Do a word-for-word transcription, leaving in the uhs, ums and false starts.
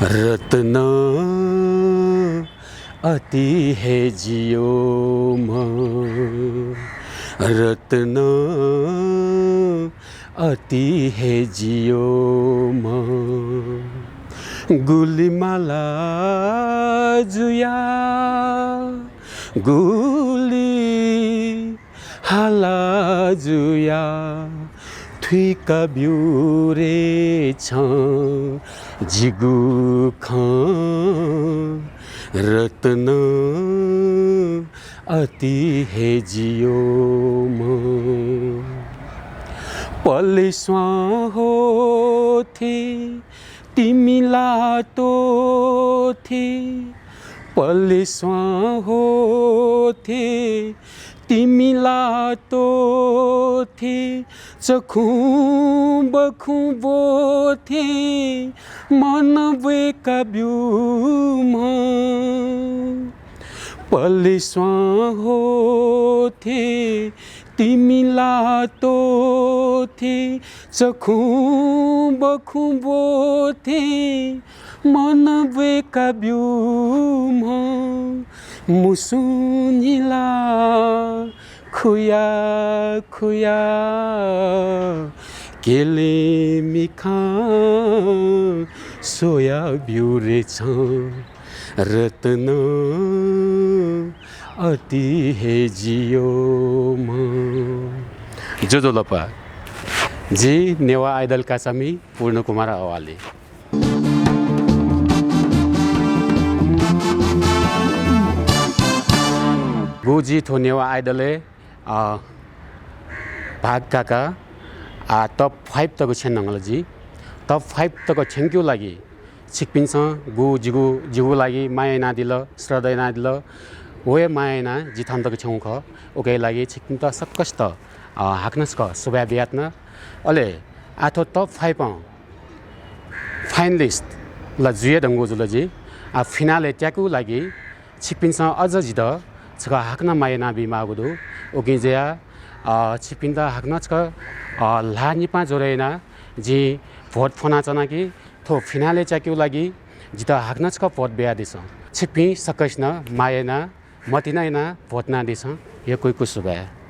रत्न अति हे जियोम, रत्न अति हे जियोम। गुलि माला जुया, गुलि हाला जुया, थुइका ब्यु रे छं जिगु खँ। रत्न अति हे जियोम। पलेस्वां होथे तिमि ला त्वथे, पलेस्वां होथे तिमि ला त्वथे, चखुं बखुं ब्वथे, मन ब्वय्का ब्यूम्ह। पलेस्वां होथे तिमि ला त्वथे, चखुं बखुं ब्वथे, मन ब्वय्का ब्यूम्ह। मुसुनि ला खुया खुया, केले मिखां स्वया ब्यु रे छं। रत्न अति हे जियोम। ज्वजलपा। जि नेवाः आइडल काचामि पूर्ण कुमार अवाली। गु जि थ्व नेवाः आइडलय्, अ, भाग काका, आ, top five तक छ्यन धुंकल जि। Top five तक छ्यंकेगु लागि छिकपिन्सं गु जिगु, जिगु लागि माया यानादिल, श्रद्धा यानादिल, व हे माया यानाः जि थन तक छ्यंगु खः। उकिया लागि छिकपिन्त सकसित, अ, हाकनं छकः सुभाय् बियाच्वना। अले आः थ्व top five-ं finalist ला जुयाधुंकूगु जुल जि। आः finale-य् त्याकेगु लागि छिकपिन्सं अझ जितः छकः हाकनं माया यानाबीमाःगु दु। उकिं जुयाः, अ, छिकपिन्त हाकनं छकः, अ, ल्हाः निपाः ज्वरय् यानाः जिं vote फ्वनाच्वना कि थ्व finale-य् त्याकेगु लागि जितः हाकनं छकः vote बियादिसँ। छिकपिं सकसिनं माया यानाः मतिना यानाः vote यानादिसँ। यक्व यक्व सुभाय्।